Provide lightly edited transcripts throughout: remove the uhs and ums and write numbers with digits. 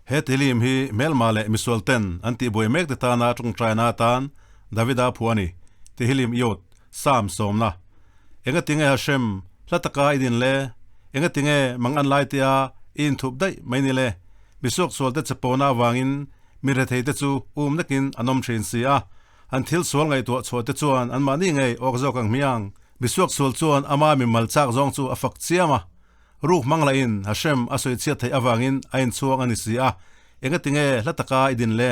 He tilim hi hmelma leh misual ten an tihbuai mek te tana tawngtaina atan Davida phu a ni. Tihilim Yod, Psalm sawmna. Enga tinge Hashem, hla taka i din le? Enga tinge mang an lai tia i inthup daih mai ni le? Misuak sual te chapona avangin mi rethei te chu um nakin an awm thin si a. An thil sual ngaihtuah chhuah te chuan anmahni ngei awk zawk ang hmiang. Misuak sual chuan ama mimal chak zawng chu a fak chiam a. Ruk hmang lahin Hashem a sawi chhiat theih avangin a inchhuang a ni si a, engatinge hla taka i din le?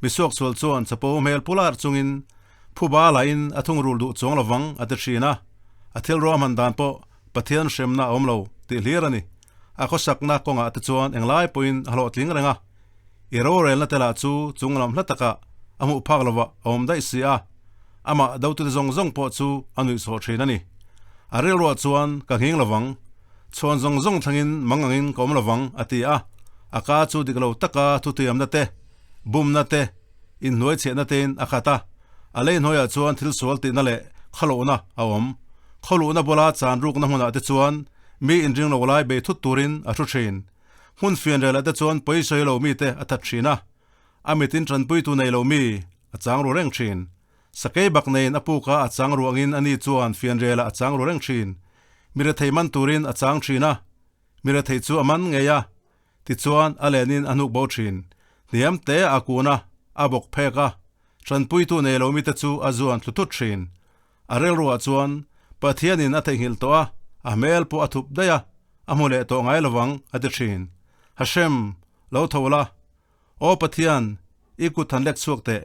Misuak sual chuan chapo hmel pu lar chungin phuba lahin a thungrul duh chuang lovang a ti thin a, a thil ruahman dan pawh Pathian hremna a awm lo tih hlir a ni. A khawsakna kawngah te chuan englai pawhin a hlawhtling reng a, i rorelna te lah chu chunglam hla takah a hmuh phak lovah a awm daih si a, amah dotute zawng zawng pawh chu a nuihsawh thin a ni. A rilruah chuan ka nghing lovang, chhuan zawng zawng thlangin mang angin ka awm lovang a ti a, a ka chu dik lo taka thutiamna te, bumna te, inhnuai chhiahna tein a khat a, a lei hnuaiah chuan thil sual tihna leh khawlohna a awm. Khawluhna bula chan rukna hmunah te chuan mi inring lo lai bei thut turin a thu thin. Hmun fianrialah te chuan pawisawi lo mite a that thin a, a mitin tanpuitu nei lo mi a chang ru reng thin. Sakei bak neiin a puk a, a chang ruangin ani chuan fianrialah a chang ru reng thin. Mi rethei man turin a chang thin a, mi rethei chu a man ngei a, tichuan a lenin a hnuk bo thin. Hniam te a kun a, a bawk phek a, tanpuitu nei lo mite chu a zuan thlu thut thin. A rilruah chuan Pathianin a theihnghilh tawh a, a hmel pawh a thup daih a, a hmu leh tawh ngai lovang a ti thin. Hashem, lo tho la. Aw Pathian, i kut han lek chhuak teh.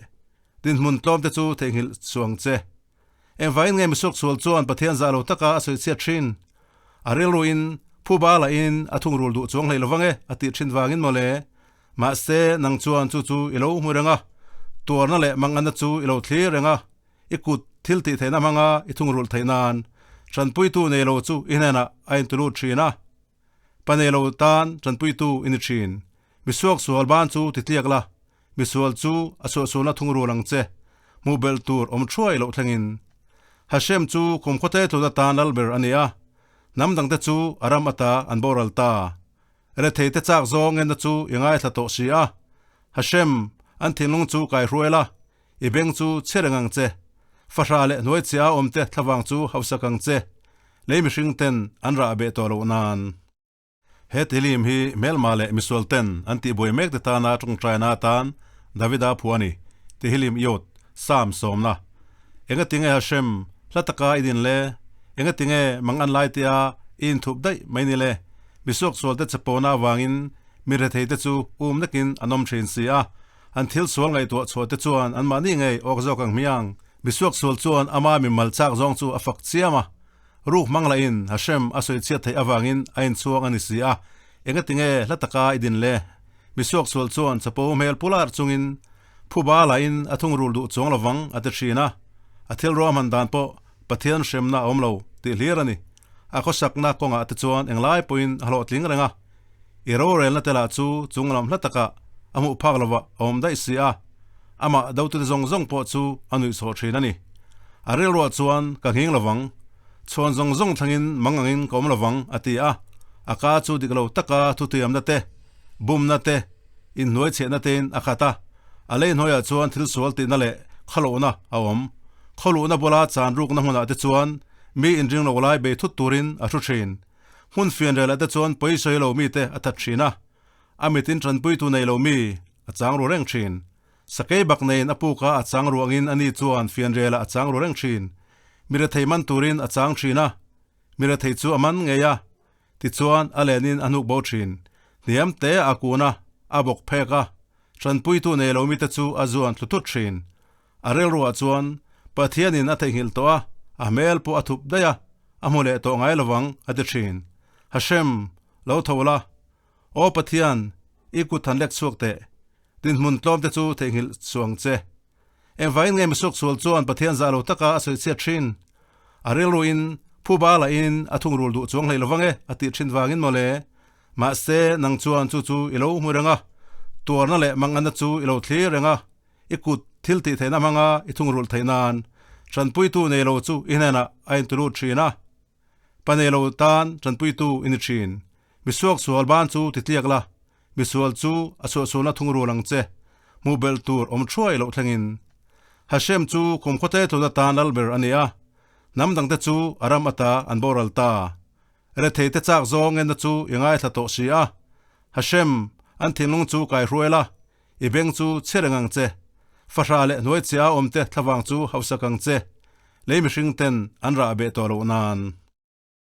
Dinhmun tlawm te chu theihnghilh chuang che. Engvangin nge misuak sual chuan Pathian zah lo taka a sawi chhiat thin? A rilruin phuba lahin a thungrul duh chuang hlei lovang e a tih thin vangin mawle. Mahse, nang chuan chu chu i lo hmu reng a, tuarna leh manganna chu i lo thlir reng a. I kut thil tih theihna hmanga i thungrulh theih nan tanpuitu nei lo chu i hnenah a intulut thin a, pa nei lo tan tanpuitu i ni thin. Misuak sual ban chu titliak la, misual chu a suahsualna thungrul ang che, hmuh belh tur awm thuai loh thlengin. Hashem chu kum khawte tlun atan lal ber a ni a, hnam dangte chu a ram ata an boral ta. Rethei te chak zawng enna chu i ngaithla tawh si a, Hashem, an thinlung chu kaihruai la, I beng chu chhe reng ang che. Fahra leh hnuai chhia a awmte thlavang chu hausak ang che. Lei mihring ten an rah beh tawh loh nan. He tilim hi hmelma leh misual ten an tihbuai mek te tana tawngtaina atan Davida phu a ni. Tihilim Yod, Psalm sawmna. Enga tinge Hashem, hla taka i din le? Enga tinge mang an lai tia i inthup daih mai ni le? Misuak sual te chapona avangin mi rethei te chu um nakin an awm thin si a. An thil sual ngaihtuah chhuah te chuan anmahni ngei awk zawk ang hmiang. Misuak sual chuan ama mimal chak zawng chu a fak chiam a. Ruk hmang lahin Hashem a sawi chhiat theih avangin a inchhuang a ni si a, engatinge hla taka i din le? Misuak sual chuan chapo hmel pu lar chungin phuba lahin a thungrul duh chuang lovang a ti thin a. A thil ruahman dan pawh Pathian hremna a awm lo tih hlir a ni. A khawsakna kawngah te chuan englai pawhin a hlawhtling reng a. I rorelna te lah chu chunglam hla takah a hmuh phak lovah a awm daih si a, amah dotute zawng zawng pawh chu a nuihsawh thin a ni. A rilruah chuan ka nghing lovang, chhuan zawng zawng thlangin mang angin ka awm lovang a ti a, a ka chu dik lo taka thutiamna te, bumna te, inhnuai chhiahna tein a khat a, a lei hnuaiah chuan thil sual tihna leh khawlohna a awm. Khawluhna bula chan rukna hmunah te chuan mi inring lo lai bei thut turin a hru thin. Hmun fianrialah te chuan pawisawi lo mite a that thin a, a mitin tanpuitu nei lo mi a chang ru reng thin. Sakei bak neiin a puk a, a chang ruangin ani chuan fianrialah a chang ru reng thin. Mi rethei man turin a chang thin a, mi rethei chu a man ngei a, tichuan a lenin a hnuk bo thin. Hniam te a kun a, a bawk phek a, tanpuitu nei lo mite chu a zuan thlu thut thin. A rilruah chuan Pathianin a theihnghilh tawh a, a hmel pawh a thup daih a, a hmu leh tawh ngai lovang a ti thin. Hashem, lo tho la. Aw Pathian, i kut han lek chhuak teh. Dinhmun tlawm te chu theihnghilh chuang che. Engvangin nge misuak sual chuan Pathian zah lo taka a sawi chhiat thin? A rilruin phuba lahin a thungrul duh chuang hlei lovang e a tih thin vangin mawle. Mahse, nang chuan chu chu i lo hmu reng a, tuarna leh manganna chu i lo thlir reng a. I kut thil tih theihna hmanga i thungrulh theih nan tanpuitu nei lo chu i hnenah a intulut thin a, pa nei lo tan tanpuitu i ni thin. Misuak sual ban chu titliak la, Misual chu a suahsualna thungrul ang che, hmuh belh tur awm thuai loh thlengin. Hashem chu kum khawte tlun atan lal ber a ni a, hnam dangte chu a ram ata an boral ta. Rethei te chak zawng enna chu i ngaithla tawh si a, Hashem, an thinlung chu kai hruai la, i beng chu chhe reng ang che. Fahra leh hnuai chhia awmte thlavang chu hausak ang che, lei mihring ten an rah beh tawh loh nan.